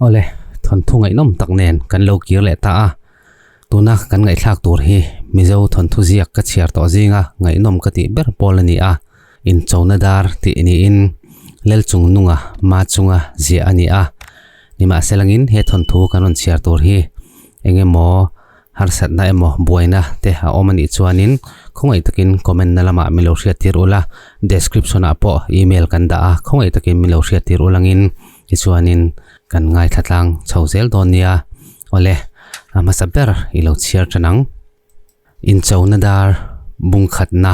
Awle, thawnthu ngaihnawm tak nen kan lo kir leh ta a. Tuna kan ngaihthlak tur hi Mizo thawnthu ziak ka chhiar tawh zinga ngaihnawm ka tih ber pawl a ni a. Inchona dar tih niin Lelchung nunga ma chunga ziah a ni a. Nimahselangin he thawnthu kan rawn chhiar tur hi eng emaw harsatna emaw buaina te a awm a nih chuanin khawngaih takin comment na lamah min lo hriat tir ula, description ah pawh email kan dah a, khawngaih takin min lo hriat tir ulangin tichuanin kan ngaithla tlang chho zel dawn nia. Awle, a hmasa ber i lo chhiar tan ang. Inchona dar bungkhatna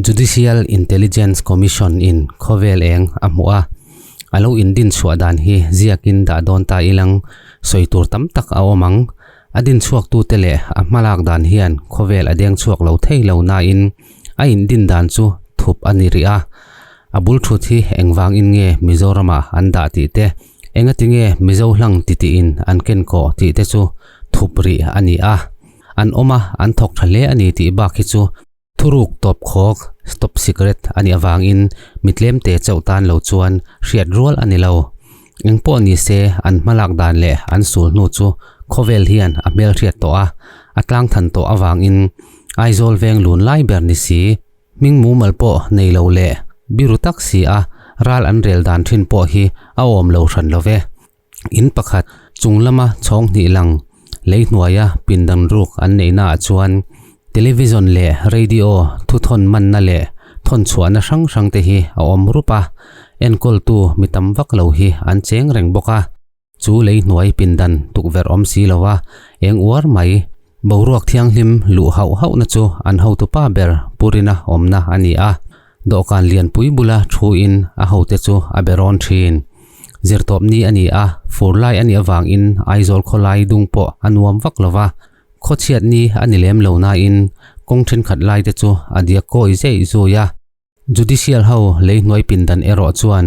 Judicial Intelligence Commission in khawvel eng a hmuh a, a lo indin chhuah dan hi ziakin dah dawn ta ilang sawi tur tam tak a awm ang. A din chhuaktute leh a hmalak dan hian khawvel a deng chhuak lo thei lo nain a indin dan chu thup a ni rih a. A bul thut hi engvangin nge Mizoramah an dah tih te, engatinge Mizo hlang titiin an kenkawh tih te chu thup rih a ni a. An awm a, an thawk tha hle a ni tih bak hi chu thuruk tawp khawk, stop secret, a nih avangin mi tlemte chauh tan lo chuan hriat rual a ni lo. Eng pawh ni se an hmalak dan leh an sul hnu chu khawvel hian a hmelhriat tawh a, a tlang than tawh avangin Aizawl veng lun lai ber ni si, hming mumal pawh nei lo leh biru tak si a ral an rel dan thin pawh hi a awm lo hran lo ve. In pakhat chung lama chhawng hnih lang lei hnuaia pindan ruk an neihna ah chuan television leh radio thuthawn manna leh thawn chhuahna hrang hrang te hi a awm rup a, enkawltu mi tam vak lo hi an cheng reng bawk a, chu lei hnuai pindan tukverh awm si lo a, eng uar mai boruak thianghlim luh hauh hauh na chu an hotupa ber Purina awmna a ni a. Dawhkan lianpui bula thuin a hote chu a be rawn thin. Zirtawpni a ni a, fur lai a nih avangin Aizawl khawlai dung pawh a nuam vak lo va, khawchhiatni a ni lem lo nain kawng thenkhat laite chu a diak kawi zeih zui a. Judicial ho lei hnuai pindan erawh chuan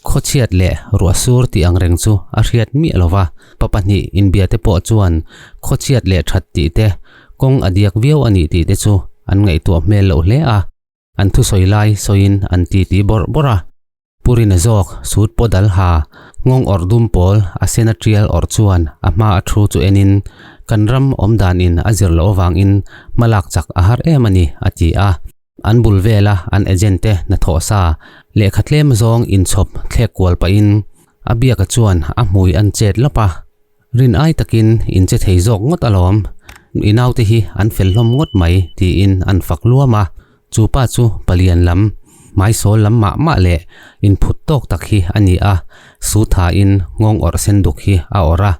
khawchhiat leh ruahsur tih ang reng chu a hriat miah lo va, pa pahnih inbiate pawh chuan khawchhiat leh that tih te, kawng a diak viau a nih tih te chu an ngaihtuah hmel loh hle a. An thusawi lai sawiin an titi bawrh bawrh a, Purina zawk sut pawh dal ha, nghawng awrh dum pawl a sena tial awrh chuan a hma a thu chu enin, Kan ram awm danin a zir loh avangin hma lak chak a har em a ni, a ti a. An bul vela an agent te hnathawh sa lehkha tlem zawng inchhawp thlek kual pahin a biaka chuan a hmui an chet lawp a. Rin ai takin in che thei zawk ngawt alawm, i naute hi an fel hlawm ngawt mai tiin an fak luam a, chu pa chu palian lam, hmaisawl lam mah mah leh inphut tawk tak hi a ni a, su thain nghawng awrh sen duk hi a awrh a,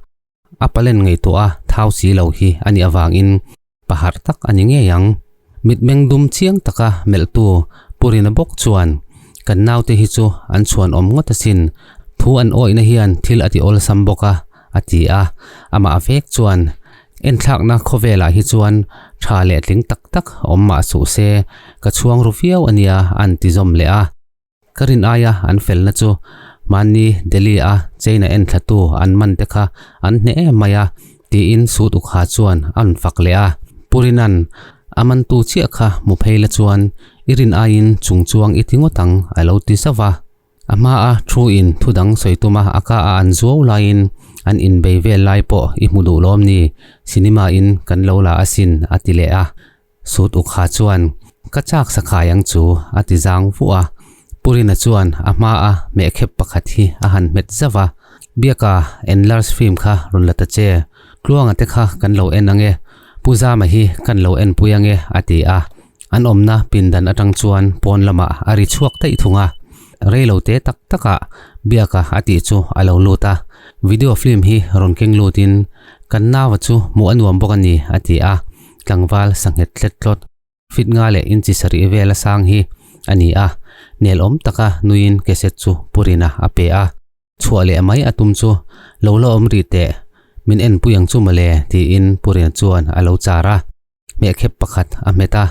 a palen ngaihtuah a thau si lo hi a nih avangin paharh tak a ni ngei ang. Mitmeng dum chiang taka melhtu Purina bawk chuan, Kan naute hi chu an chhuan awm ngawt asin, thu an awihna hian thil a ti awlsam bawk a, a ti a. Amah vek chuan, Enthlakna khawvelah hi chuan tha leh tling tak tak awm mah suh se, ka chhuang ru viau a nia, an ti zawm leh a. Ka rin aia an felna chu mahni Delhi a China enthlatu an man te kha an hneh em mai a tiin Sut Ukha chuan a rawn fak leh a. Purina'n a mantu chiah kha hmu phei la chuan i rin aiin chung chuang i ti ngawt ang a lo ti zauh a. A hmaa thu in thu dang sawi tuma a ka a an zuau laiin an inbei vel lai pawh i hmu duh lawm ni, cinema in kan lo la asin a ti leh a. Sut Ukha chuan, Ka chak sakhai ang chu, a ti zang vuah a. Purina chuan a hma a hmehkhep pakhat hi a han hmet zauh a, Biaka, enlarge film kha rawn la ta che. Tluanga te kha kan lo en ang e, Pu Zama hi kan lo enpui ang e, a ti a. An awmna pindan atang chuan pawn lamah a ri chhuak daih thung a. Reilo te tak takah Biaka a tih chu a lo lut a, Video film hi rawn keng lutin, Kan naua chu hmuh a nuam bawk a ni, a ti a. Tlangval sanghet tlet tlawt fit nga leh inchi sarih vela sang hi a ni a, nel awm taka nuiin cassette chu Purina a pe a, chhuah leh mai a tum chu lo la awm rih teh, min enpui ang chu mawle tiin Purina chuan a lo char a, hmehkhep pakhat a hmet a,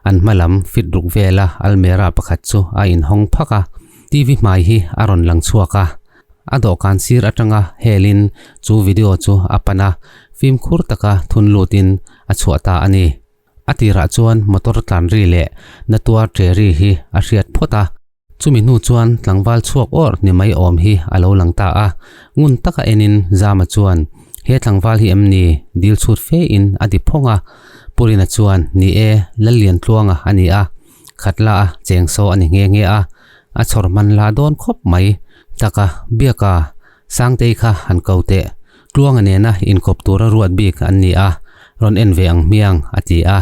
an hma lam fit ruk vela almera pakhat chu a inhawng phak a, TV hmai hi a rawn lang chhuak a. A dawhkan sir atanga helin chu video chu a pan a, fimkhur taka thun lutin a chhuah ta a ni. A tirah chuan motor tlan ri leh na tuar che ri hi a hriat phawt a. Chumi hnu chuan tlangval chhuak awr ni mai awm hi a lo lang ta a, ngun taka enin Zama chuan, He tlangval hi em ni? Dil chhut fe in a ti phawng a. Pu Rina chuan, Ni e, Lalliantluanga a ni a, khatla a cheng saw a ni nghe nghe a, a chhawr hman la dawn khawp mai. Taka, Biaka, Sangtei kha han ko teh. Tluanga nena inkawp tura ruat bik an ni a, rawn en ve ang hmiang, a ti a.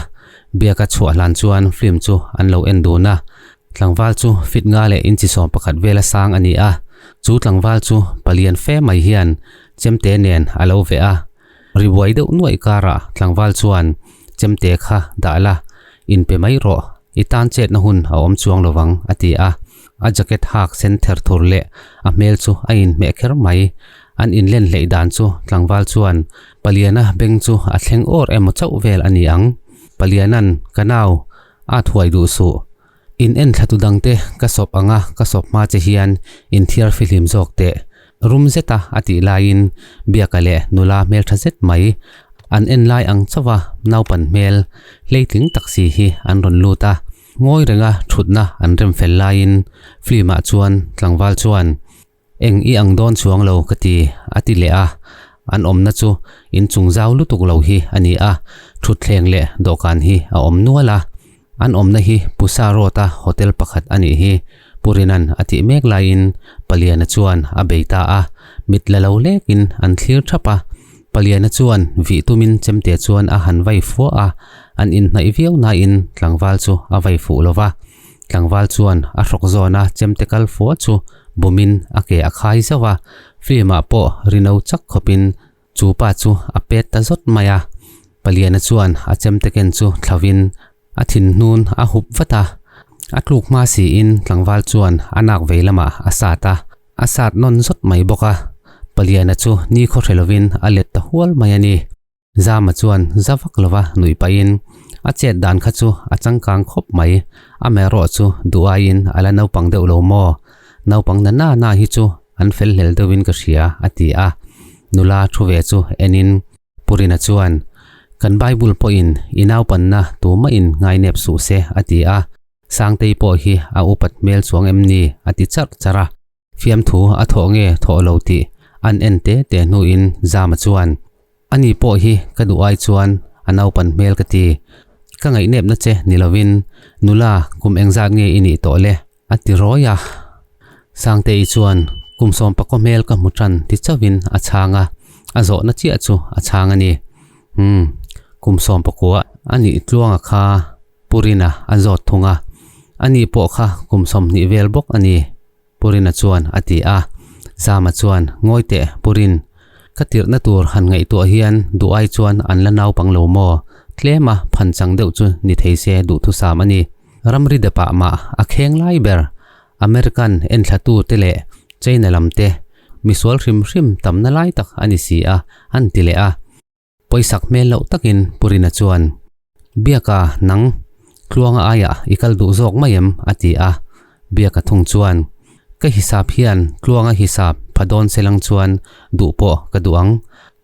Biaka chhuah hlan chuan film chu an lo en dun a. Tlangval chu fit nga leh inchi 11 vela sang a ni a. Chu tlangval chu palian fe mai hian chemte nen a lo veh a. Ri buai deuh nuaih karah tlangval chuan chemte kha dah la, inpe mai rawh, i tan chetna hun a awm chuang lovang, a ti a. A jacket hak sen ther thur leh a hmel chu a inhmeh kher mai. An inlen hleih dan chu tlangval chuan Paliana beng chu a thleng awr emaw chauh vel a ni ang. Paliana'n, Ka nau, a thuai duh suh. In en thlatu dangte ka sawp anga ka sawp hma che hian inthiar fihlim zawk teh. Rum zeta a tih laiin Biaka leh nula hmeltha zet mai an en lai ang chauha naupan hmel hleitling tak si hi an rawn lut a. Ngawi renga thutna an rem fel laiin film ah chuan tlangval chuan Eng i ang dawn chuang lo ka ti, a ti leh a. An awmna chu inchung zau lutuk lo hi a ni a, thutthleng leh dawhkan hi a awm nual a. An awmna hi Pusa Road-a hotel pakhat a nih hi, Pu Rina'n a tih mek laiin Paliana chuan a bei ta a, mit la lo lekin an thlir thap a. Paliana chuan vih tumin chemte chuan a han vai fuah a, an inhnaih viau nain tlangval chu a vai fuh lo va. Tlangval chuan a hrawk zawna chemte kal fuah chu bumin a ke a khai zauh a, film-ah pawh rino chak khawpin chu pa chu a pet ta zawt mai a. Paliana chuan a chemte ken chu thlauhin a thinhnun a hup vat a, a tluk hma siin tlangval chuan a nak vei lamah a sat a, a sat nawn zawt mai bawk a. Paliana chu ni khaw hre lovin a let ta hual mai a ni. Zama chuan za vak lova nuih pahin a chet dan kha chu a changkang khawp mai, amaherawh chu duh aiin a la naupang deuh lo maw? Naupang na na na hi chu an fel hlel deuhin ka hria a ti a. Nula thu ve chu enin Purina chuan, Kan Bible pawhin i naupanna tumahin ngainep suh se a ti a, Sangtei pawh hi a upat hmel chuang em ni? a ti charh charh a. Fiamthu a thawh nge thawh lo tih an en te te hnuin Zama chuan, Ani pawh hi ka duh ai chuan a naupan hmel ka ti. Ka ngaihnepna che ni lovin nula kum engzat nge i nih tawh le? a ti rawi a. Sangtei chuan kum sawmpakaw hmel ka hmu tan ti chauhin a chhang a, a zawhna chiah chu a chhang a ni. Umm, kum sawmpakua a nih tluanga kha Purina a zawt thung a, Ani pawh kha kum 20 vel bawk a ni, Purina chuan a ti a. Zama chuan, Ngawi teh, Purin, ka tirhna tur han ngaihtuah hian duh ai chuan an la naupang lo maw? Tlema phan chang deuh chu ni thei se duhthusam a ni. Ramri depah mah a kheng lai ber, American enthlatu te leh China lam te, misual hrim hrim tamna lai tak a ni si a, an ti leh a. Pawisak hmel loh takin Purina chuan, Biaka, nang, Tluanga aiah i kal duh zawk mai em? a ti a. Biaka thung chuan, Ka hisap hian Tluanga hisap pha dawn se lang chuan duh pawh ka duh ang.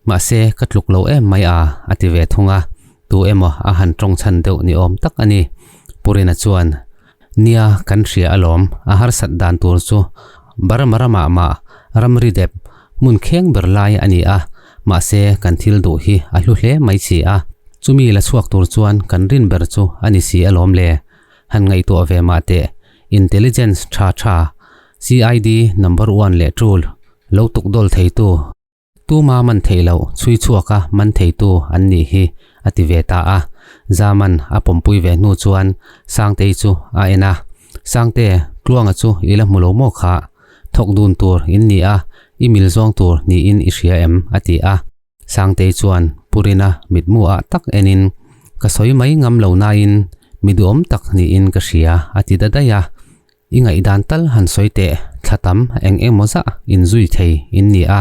Mahse, ka tluk lo em mai a, a ti ve thung a. Tu emaw a han tawng chhan deuh ni awm tak a ni. Purina chuan, Nia, kan hria alawm, a harsat dan tur chu Burma ramah mah ramri dep hmun kheng ber lai a ni a, mahse kan thil duh hi a hlu hle mai si a, chumi la chhuak tur chuan kan rin ber chu a ni si alawm le. Han ngaihtuah ve mah teh, Intelligence tha tha, CID number one leh tul lo tukdawl theitu, Tuma man theih loh chhui chhuaka man theitu an nih hi a ti ve ta a. Zaman a pawmpui ve hnu chuan Sangtei chu a en a, Sangte, Tluanga chu i la hmu lo maw kha? Thawk dun tur in ni a, i mil zawng tur niin i hria em? a ti a. Sangtei chuan Purina mitmu ah tak enin, Ka sawi mai ngam lo nain mi duhawm tak niin ka hria a ti da daih a. I ngaihdan tal han sawi teh, thla tam eng emaw zah inzui thei in ni a,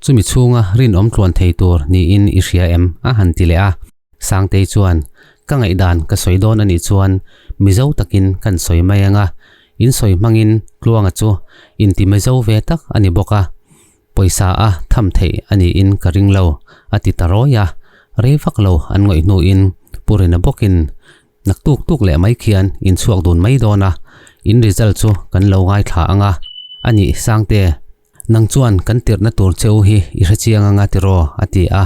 chumi chhunga rinawm tluan thei tur niin i hria em? a han ti leh a. Sangtei chuan, Ka ngaihdan ka sawi dawn a nih chuan Mizo takin kan sawi mai ang a, in sawi hmangin Tluanga chu inti Mizo ve tak a ni bawk a, pawisa a tham theih a niin ka ring lo, a ti ta rawi a. Rei vak lo an ngawih hnuin Pu Rina bawkin, Nak tuk tuk leh mai khian in chhuak dun mai dawn a, In result chu kan lo ngaithla ang a, a nih Sangte, nang chuan kan tirhna tur che u hi i hrechiang anga tiraw? a ti a,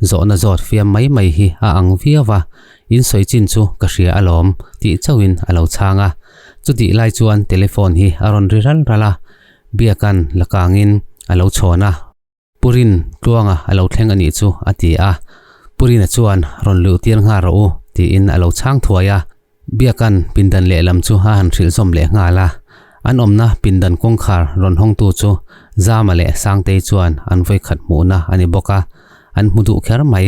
zawhna zawt fiam mai mai hi a ang viau a, in sawi chin chu ka hria alawm tih chauhin a lo chhang a. Chutih lai chuan telephone hi a rawn ri ral ral a, Biakan la kangin a lo chhawn a. Purin Tluanga a lo thleng a nih chu a ti a, Purina chuan rawn luh tir nghal rawh u tiin a lo chhang thuai a, Biakan pindan lehlam chu a han hrilh zawm leh nghal a, an awmna pindan kawngkhar rawn hawngtu chu Zama leh Sangtei chuan an vawikhat hmuhna a ni bawk a, an hmu duh kher mai,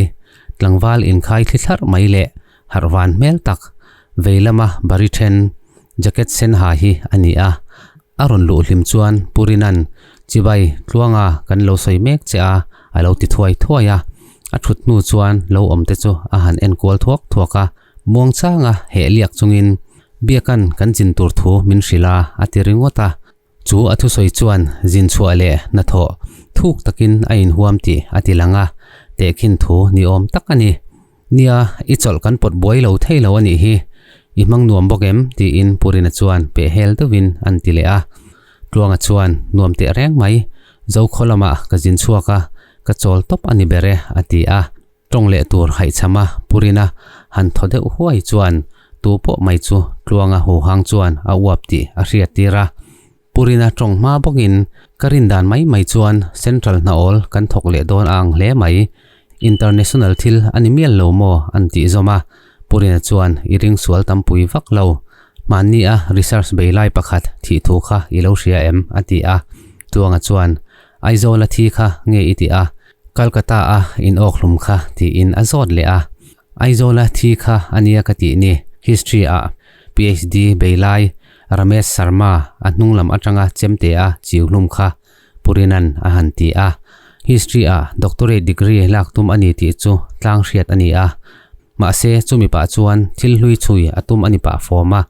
tlangval inkhai thli thlarh mai leh harhvan hmel tak vei lama bari then jacket sen ha hi a ni a, a rawn luh hlim chuan Purina'n Chibai Tluanga kan lo sawi mek che a a lo ti thuai thuai a, a thut hnu chuan lo awm te chu a han en kual thuak thuak a, muang changa heh liak chungin Biakan kan chin tur thu min hrilh a a ti ringawt a. Chu a thusawi chuan zin chhuah leh hnathawh thuk takin a inhuam tih a ti lang a, tehkhin thu ni awm tak a ni. Nia, i chawlh kan pawt buai lo thei lo a nih hi. I hmang nuam bawk em? tiin Purina chuan pehhel deuhin an ti leh a. Tluanga chuan, Nuam teh reng mai, Zokhaw lamah ka zin chhuak a, ka chawl tawp a ni ber e, a ti a. Tawng leh tur haihchhama Purina han thaw deuh huai chuan tu pawh mai chu Tluanga huhang chuan a uap tih a hriat tir a. Purina tawng hma bawkin ka rin dan mai mai chuan Central hnawl kan thawk leh dawn a ang hle mai. International thil a ni mial lo maw an tih zawm a. Purina chuan i ring sual tampui vak lo. Hmanni a research bei lai pakhat thih thu kha i lo hria em? a ti a. Tluanga chuan Aizawl a thi kha nge i ti a? Calcutta a in awk hlum kha tiin a zawt leh a. Aizawl a thi kha a nia ka tih ni. History ah PhD bei lai Ramesh Sharma a hnung lam atanga chemte a chiu hlum kha Purinan a han ti a. History ah doctorate degree lak tum a ni tih chu tlang hriat a ni a. Mahse chumi pah chuan thil hlui chhui a tum a ni pah fawm a.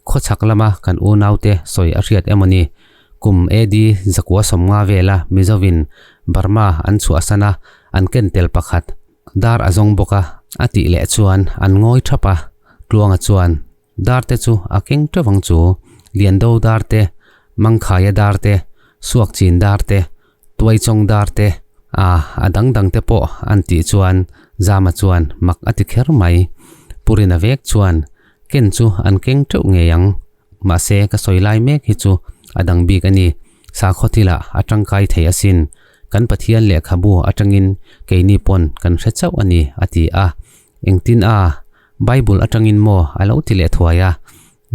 Khawchhak lama kan unaute sawi a hriat emaw ni? Kum AD 1950 vela Mizovin Burma an chhuahsan a, an ken tel pakhat dar a zawng bawk a, a tih leh chuan an ngawi thap a. Tluanga chuan dar te chu a keng teuh ang chu, Liando dar te, Mangkhaia dar te, Suakchin dar te, Tuaichawng dar te, a a dang dang te pawh an tih chuan Zama chuan mak a ti kher mai. Purina vek chuan ken chu an keng teuh ngei ang. Mahse, ka sawi lai mek hi chu a dang bik a ni. Sakhaw thilah a tangkai thei asin. Kan Pathian lehkhabu atangin keini pawn kan hre chauh a ni, a ti a. Engtin a? Bible atangin maw a lo ti leh thuai a.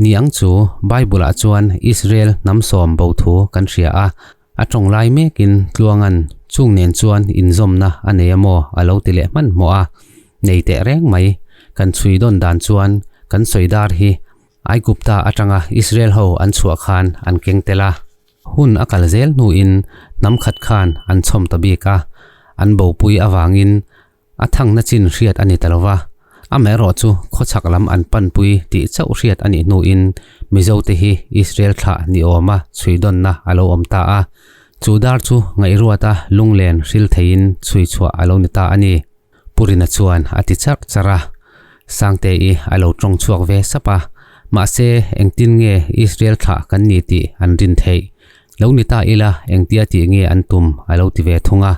Ni ang chu, Bible-ah chuan Israel hnam sawm bo thu kan hria a. A tawng lai mekin Tluanga'n chung nen chuan inzawmna a nei a maw a lo ti leh hmanhmawh a. Nei teh reng mai. Kan chhui dawn dan chuan kan sawi dar hi Aigupta atanga Israel ho an chhuah khan an keng tel a, hun a kal zel hnuin hnam khat khan an chhawm ta bik a, an bopui avangin a thangna chin hriat a ni ta lo va, amaherawh chu khawchhak lam an panpui tih chauh hriat a nih hnuin Mizote hi Israel thlah ni awma chhuidawnna a lo awm ta a, chu dar chu ngaihruata lunglen hril theiin chhui chhuah a lo ni ta a ni. Purina chuan a ti charh charh a, Sangte-i a lo tawng chhuak ve sap a, mahse engtin nge Israel thlah kan ni tih an rin theih? Lo ni ta ila engtia tih nge an tum a lo ti ve thung a,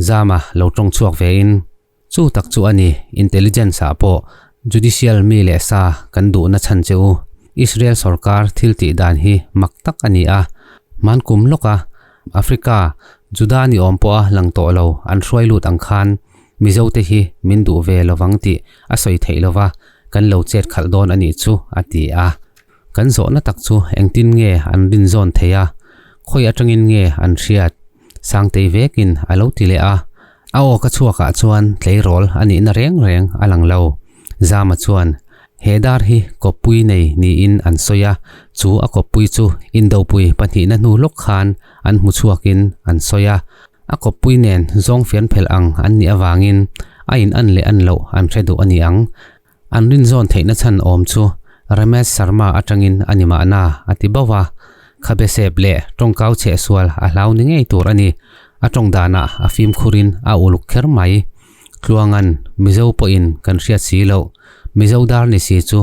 Zama lo tawng chhuak ve in, Chu tak chu a ni, intelligence ah pawh judicial mi leh sa kan duhna chhan che u, Israel sorkar thil tih dan hi mak tak a ni a, hmankum lawka Africa, Juda ni awm pawha lang tawh lo an hruai lut ang khan Mizote hi min duh ve lovang tih a sawi theih lova kan lo chet khalh dawn a nih chu a ti a. Kan zawhna tak chu engtin nge an rin zawn thei a, khawi atangin nge an hriat? Sangtei vekin a lo ti leh a. A aw ka chhuakah chuan tleirawl a nihna reng reng a lang lo. Zama chuan He dar hi kawppui nei niin an sawi a, chu a kawppui chu Indopui pahnihna hnu lawk khan an hmu chhuakin an sawi a. A kawppui nen zawng fian phelh ang an nih avangin a in an leh an loh an hre duh a ni ang. An rinzawn theihna chhan awm chu Ramesh Sharma atangin a ni mahna a ti bauh a. Khabe sep leh tawngkau chhehsual a hlau ni ngei tur a ni. A tawng danah a fimkhurin a uluk kher mai. Tluangan, Mizo pawhin kan hriat si loh. Mizo dar ni si chu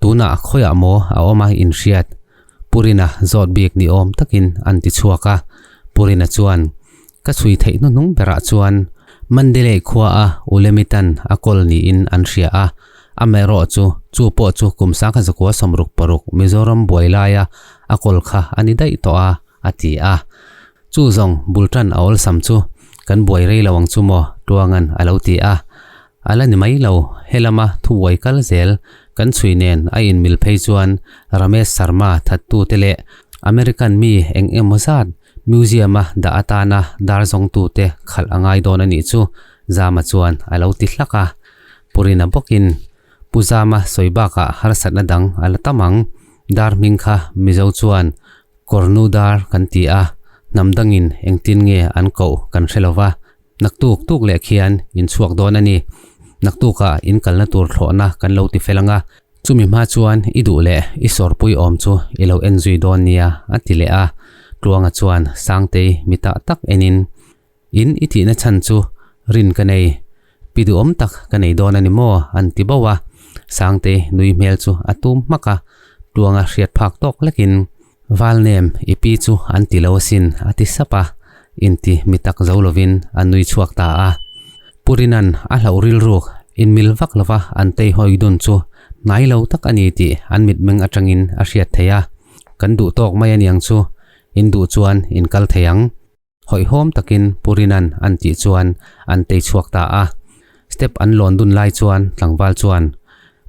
tunah khawiah maw a awm a inhriat. Purina zawt bik ni awm takin an ti chhuak a. Purina chuan, Ka chhui theih hnuhnung berah chuan Mandalay khua a Ulemitan a kawl niin an hria a, amaherawh chu chu pawh chu kum 1966 Mizoram buai laia a kawl kha a ni daih tawh a, a ti a. Chu zawng bul tan a awlsam chu kan buai rei lo ang chu maw? Tluanga'n a lo ti a. A la ni mai lo, helama thubuai kal zel kan chhui nen a inmil phei chuan Ramesh Sharma thattute leh American mi eng emaw zat Museum-a dah atana dar zawngtute khalh a ngai dawn a nih chu Zama chuan a lo ti hlak a. Purina bawkin Pu Zama sawi bakah harsatna dang a la tam ang. Dar hming kha Mizo chuan Kawrnu dar kan ti a, hnam dangin engtin nge an koh kan hre lo va, naktuk tuk leh khian in chhuak dawn a ni. Naktukah in kalna tur thlawhna kan lo ti fel ang a, chumi hma chuan i duh leh i sawrpui awm chu i lo en zui dawn nia a ti leh a. Tluanga chuan Sangtei mitah tak enin In i tihna chhan chu rin ka nei, pi duhawm tak ka nei dawn a ni maw? an ti bauh a. Sangtei nui hmel chu a tum hmak a, Tluanga hriat phak tawk lekin, Valnem, i pi chu an ti lo asin, a ti sap a. Inti mi tak zo lovin a nui chhuak ta a. Purinan a hlauh rilruk inmil vak lova an teihawi dun chu hnai lo tak a ni tih an mitmeng atangin a hriat theih a. Kan duh tawk mai a niang chu, in duh chuan in kal thei ang. Hawihhawm takin Purinan an tih chuan an tei chhuak ta a. Step an lawn dun lai chuan tlangval chuan,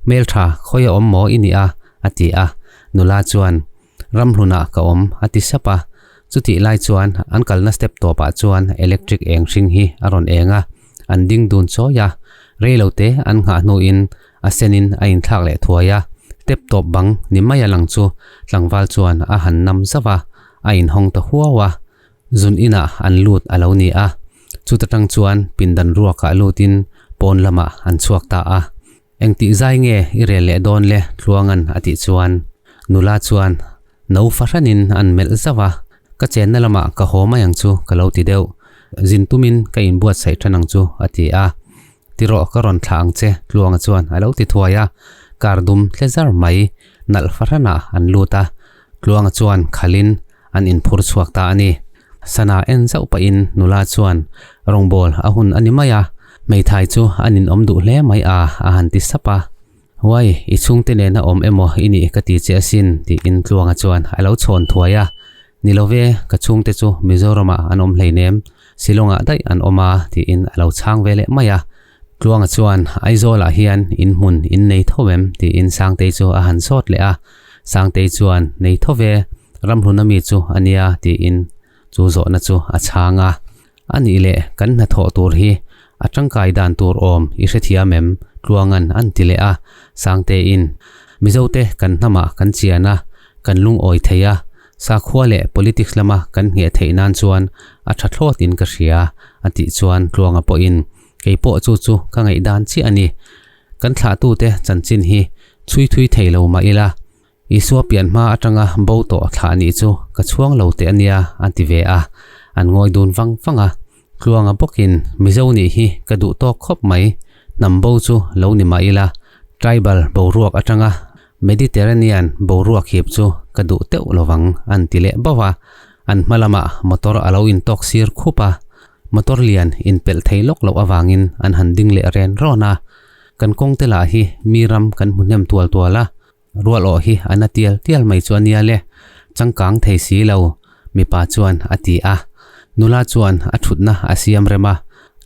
Hmeltha, khawi a awm maw i nih a? a ti a. Nula chuan, Ramhlunah ka awm, a ti sap a. Chutih lai chuan an kalna step tawpah chuan electric eng hring hi a rawn eng a, an ding dun chawi a. Reilote an nghah hnuin a senin a inthlak leh thuai a. Step tawp bang ni mai a lang chu tlangval chuan a han nam zauh a, a inhawng ta huau a. Zun inah an lut a lo ni a, chuta tang chuan pindan ruakah lutin pawn lamah an chhuak ta a. Engtih zai nge i rel leh dawn le Tluanga'n a tih chuan nula chuan no fahranin an melh zauh a, ka chenna lamah ka haw mai ang chu ka lo ti deuh, zin tumin ka inbuatsaih tan ang chu a ti a. Tirawh ka rawn thlah ang che Tluanga chuan a lo ti thuai a, kar dum tle zar mai nalh fahranah an lut a, Tluanga chuan khalin an inphur chhuak ta a ni. Sana en zauh pahin nula chuan rawngbawl a hun a ni mai a, hmeithai chu a ninawm duh hle mai a, a han ti sap a. Uai, i chhungte nena awm emaw i nih ka ti che asin, tiin Tluanga chuan a lo chhawn thuai a. Ni lo ve, ka chhungte chu Mizoramah an awm hleinem, Shillongah daih an awm a, tiin a lo chhang ve leh mai a. Tluanga chuan, Aizawlah hian in hmun in nei tho em? tiin Sangtei chu a han zawt leh a. Sangtei chuan, Nei tho ve, Ramhluna mi chu a nia, tiin chu zawhna chu a chhang a. A nih leh, kan hnathawh tur hi a tangkai dan tur awm i hrethiam em? Tluanga'n an ti leh a. Sangteiin, Mizote kan hnamah kan chian a, kan lungawi thei a, Sakhua leh politics lama kan ngheh theih nan chuan a tha thlawtin ka hria, a tih chuan Tluanga pawhin, Kei pawh chu chu ka ngaihdan chiah a ni. Kan thlahtute chanchin hi chhui thui thei lo mah ila, Isua pian hma atanga bo tawh thlah nih chu ka chhuang lo teh a nia, a ti ve a. An ngawi dun vang vang a. Tluanga bawkin, Mizo nih hi ka duh tawk khawp mai, hnam bo chu lo ni mah ila, tribal boruak atanga Mediterranean boruak hip chu ka duh teuh lovang an ti leh bauh a, an hma lamah motor a lo intawk sir khup a, motor lian inpelh thei lawk loh avangin an han ding leh ren rawn a, kan kawng te lah hi mi ram kan hmu hnem tual tual a, rual awh hi a na tial tial mai chu a nia le, changkang thei si lo, mipa chuan a ti a, nula chuan a thutna a siam rem a,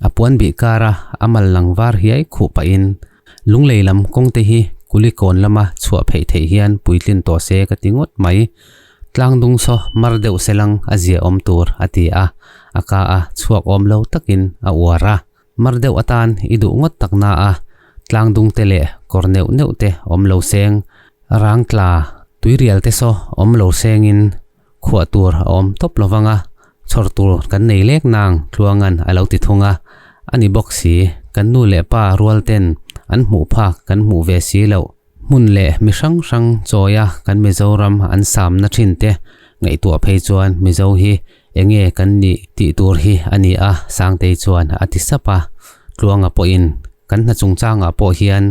a puan bih kara a mal lang var hiai khuh pahin Lunglei lam kawngte hi Kulikawn lama chhuah pheih theih hian puitlin tawh se ka ti ngawt mai. Tlangdung saw mar deuh selang a ziahawm tur a ti a, a ka a chhuak awm lo takin a uar a. Mar deuh atan i duh ngawt tak na a, tlangdung te leh kawr neuh neuh te awm lo seng, rang tla tuirial te saw awm lo sengin khuah tur a awm tawp lo vang a, chhawr tur kan nei lek nang Tluanga'n a lo ti thung a, a ni bawk si, kan nu leh pa rual ten an hmuh phak kan hmuh ve si loh, hmun leh mi hrang hrang chawia kan Mizoram an samna thin te ngaihtuah phei chuan Mizo hi enge kan nih tih tur hi a ni a, Sangtei chuan a ti sap a, Tluanga pawhin kan hna chungchangah pawh hian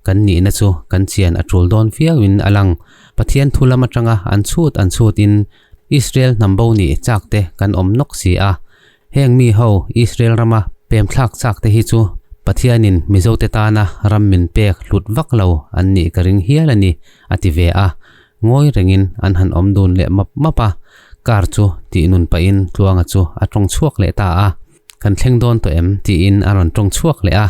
kan nihna chu kan chian a tul dawn viauin a lang. Pathian thu lam atanga an chhut an chhutin Israel hnam bo nih chak te kan awm nawk si a. Heng mi ho Israel rama pem thlak chak te hi chu Pathianin Mizote tana ram min pek hlut vak lo an nih ka ring hial a ni, a ti ve a. Ngawi rengin an han awm dun leh map map a, car chu tih nun pahin Tluanga chu a tawng chhuak leh ta a. Kan thleng dawn tawh em? tiin a rawn tawng chhuak leh a.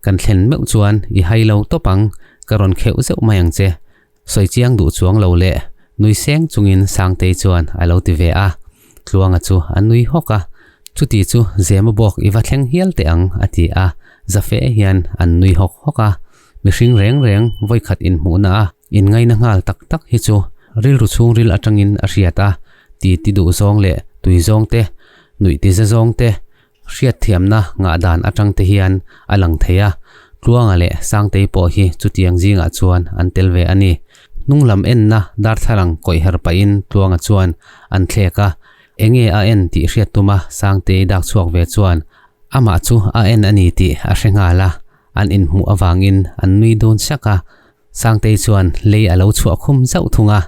Kan thlen meuh chuan i hai lo tawp ang, ka rawn kheuh zeuh mai ang che. Sawi chiang duh chuang lo leh nui seng chungin Sangtei chuan a lo ti ve a. Tluanga chu a nui hawk a, Chuti chu Zema bawk i va thleng hial teh ang a ti a, Zafe hian an nui hawk hawk a. Mihring reng reng vawikhat inhmuhna a inngaina nghal tak tak hi chu rilru chhungril atangin a hriat a, ti ti duh zawng leh tui zawng te, nuih ti za zawng te, hriatthiamna ngah dan atang te hian a lang thei a, Tluanga leh Sangtei pawh hi chutiang zingah chuan an tel ve a ni. Hnung lam enna darthlalang kawih her pahin Tluanga chuan an thlek a, enge a en tih hriat tuma Sangtei dak chhuak ve chuan amah chu a en a ni tih a hre nghal a, an inhmuh avangin an nui dun sak a, Sangtei chuan lei a lo chhuah khum zauh thung a,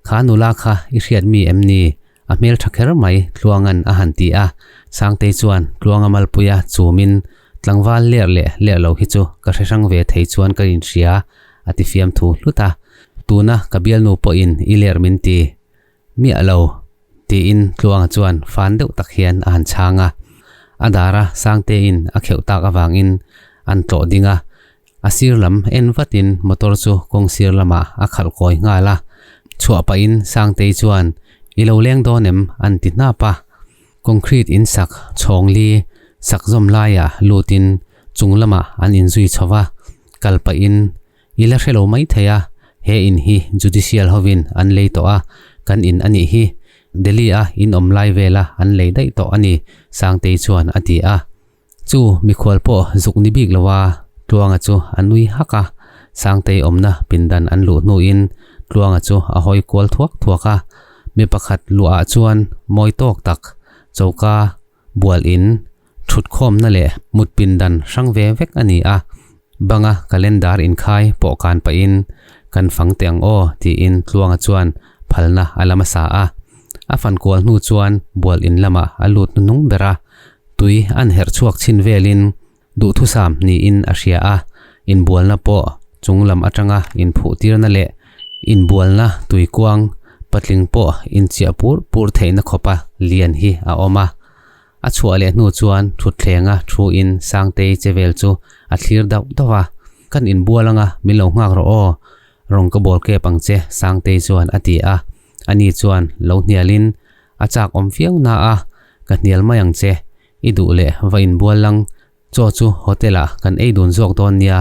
Kha nula kha i hriat mi em ni? A hmel tha kher mai, Tluanga'n a han ti a. Sangtei chuan Tluanga malpuia chumin, Tlangval ler leh ler lo hi chu ka hre hrang ve thei chuan ka inhria, a ti fiamthu hlut a. Tuna ka bialnu pawhin i ler min ti miah lo, tiin Tluanga chuan fan deuh tak hian a han chhang a. A dara Sangteiin a kheuh tak avangin an tlawh ding a. A sir lam en vatin motor chu kawng sir lamah a khalh kawi nghal a, chhuah pahin Sangtei chuan I lo leng dawn em? an ti hnap a. Concrete in sak chhawng li sak zawm laiah lutin chung lamah an inzui chho va, kal pahin I la hre lo mai thei a, he in hi judicial hovin an lei tawh a, kan in a nih hi. Delhi a in awm lai vela an lei daih tawh a ni, Sangtei chuan a ti a. Chu mikhual pawh zuk ni bik lo a, Tluanga chu a nui hak a. Sangtei awmna pindan an luh hnuin Tluanga chu a hawi kual thuak thuak a. Mi pakhat luhah chuan mawi tawk tak choka bual in thutkhawmna leh mut pindan hrang ve vek a ni a. Banga calendar inkhai pawh kan pahin kan fang teh ang aw tiin Tluanga chuan phalna a la hmasa a. A fan kual hnu chuan bual in lamah a lut hnuhnung ber a. Tui an herh chhuak chhin velin duhthusam niin a hria a, inbualna pawh chung lam atanga inphuhtirna leh inbualna tuikuang patling pawh inchiah pur pur theihna khawpa lian hi a awm a. A chhuah leh hnu chuan thuttthlenga thuin Sangtei che vel chu a thlir dauh dauh a, Kan inbual anga min lo nghak rawh aw, rawn ka bawl kep ang che Sangtei chuan a ti a, ani chuan lo hnialin A chak awm viau na a, ka hnial mai ang che. I duh leh va inbual lang, chaw chu hotel ah kan ei dun zawk dawn nia,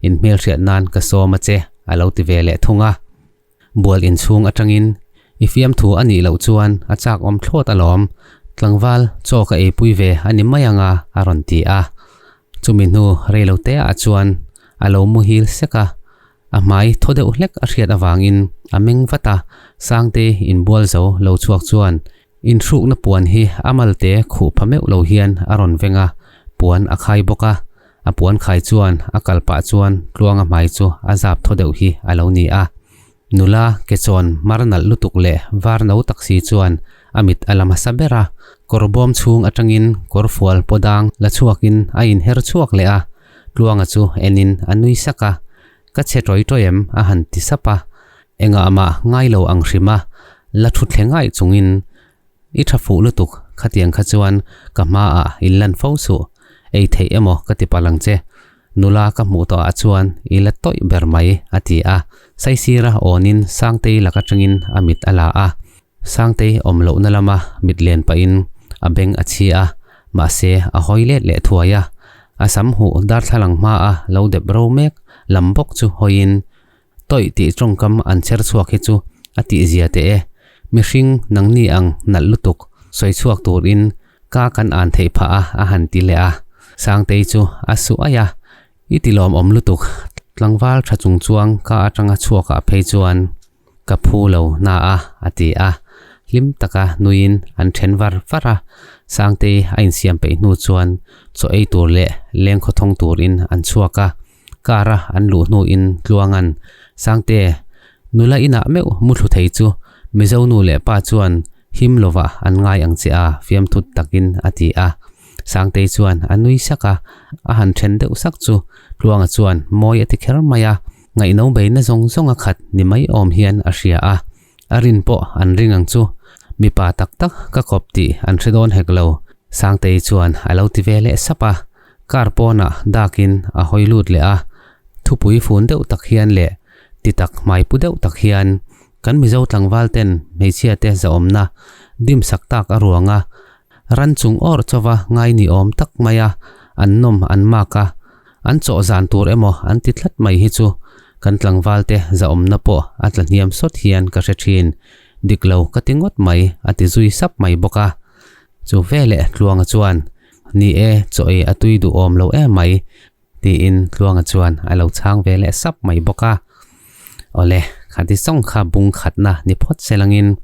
in hmelhriat nan ka sawm a che, a lo ti ve leh thung a. Bual inchhung atangin i fiamthu a nih loh chuan a chak awm thlawt alawm, tlangval chaw ka eipui ve a ni mai ang a, a rawn ti a. Chumi hnu reilote ah chuan a lo muhil sek a, A hmai thaw deuh hlek a hriat avangin a meng vat a, Sangte inbual zo lo chhuak chuan inhrukna puan hi a malte khuh pha meuh lo hian a rawn veng a, puan a khai bawk a. A puan khai chuan a kal pah chuan Tluanga hmai chu a zap thaw deuh hi a lo ni a. Nula ke chawn mar nalh lutuk leh var no tak si chuan a mit a la hmasa ber a, kawr bawm chhung atangin kawr fual pawdang la chhuakin a inher chhuak leh a. Tluanga chu enin a nui sak a, Ka chhe tawi tawi em? a han ti sap a. Engah mah ngai lo ang hrim a, la thu thle ngaih chungin, I tha fuh lutuk, khatiang kha chuan ka hmaah in lan fo suh, ei theih emaw ka ti palh ang che. Nula ka hmuh tawhah chuan i la tawih ber mai, a ti a. Saisira awnin Sangtei lak atangin a mit a la a. Sangtei awm lohna lama mit len pahin a beng a chhi a, mahse a hawi let leh thuai a. A sam huh darthlalang hmaa lo dep ro mek lam bawk chu hawiin tawih tih tawngkam an chher chhuak hi chu a tihzia teh e. Mihring nangni ang nalh lutuk sawi chhuak turin ka kan an theih phah a a han ti leh a. Sangtei chu a suh aih a, I ti lawmawm lutuk tlangval tha chung chuang ka atanga chhuakah phei chuan Ka phu lo na a, a ti a. Hlim taka nuiin an then var var a. Sangtei a insiam peih hnu chuan chaw ei tur leh leng khawthawng turin an chhuak a. Car a an luh hnuin Tluanga'n, Sangte, Nula inah meuh muthlu thei chu Mizo nu leh pa chuan him lovah an ngai ang che a, fiamthut takin a ti a. Sangtei chuan a nui sak a, a han then deuh sak chu Tluanga chuan mawi a ti kher mai a, ngaihno beina zawng zawng a khat ni mai awm hian a hria a. A rin pawh an ring ang chu. Mipa tak tak ka kawp tih an hre dawn hek lo, Sangtei chuan a lo ti ve leh sap a. Car pawnah dakin a hawi lut leh a, thupui fun deuh tak hian leh ti tak hmai pu deuh tak hian kan Mizo tlangval ten hmeichhia te zahawmna dim sak tak a ruang a, ran chung awr chauva ngai ni awm tak mai a an nawm an mak a, an chawh zan tur emaw an ti tlat mai hi chu kan tlangval te zahawmna pawh a tla hniam sawt hian ka hre thin, dik lo ka ti ngawt mai a ti zui sap mai bawk a. Chu veleh Tluanga chuan, Ni e, chaw ei a tui duhawm lo em mai, Tiin Tluanga chuan a lo chhang ve leh sap mai bawk a. Awle, khati sawng kha bung khatna ni phawt se langin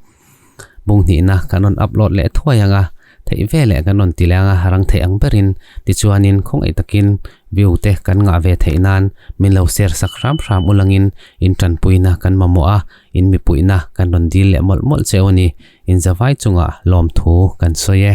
bung hnihna kan rawn upload leh thuai ang a, theih ve leh kan rawn ti leh ang a, rang theih ang berin tichuanin khawngaih takin view te kan ngah ve theih nan min lo share sak hram hram ulangin in tanpuina kan mamawh a, in mipuihna kan rawn dil leh mawlh mawlh che u ni. Inzavai chungah lawmthu kan sawi e.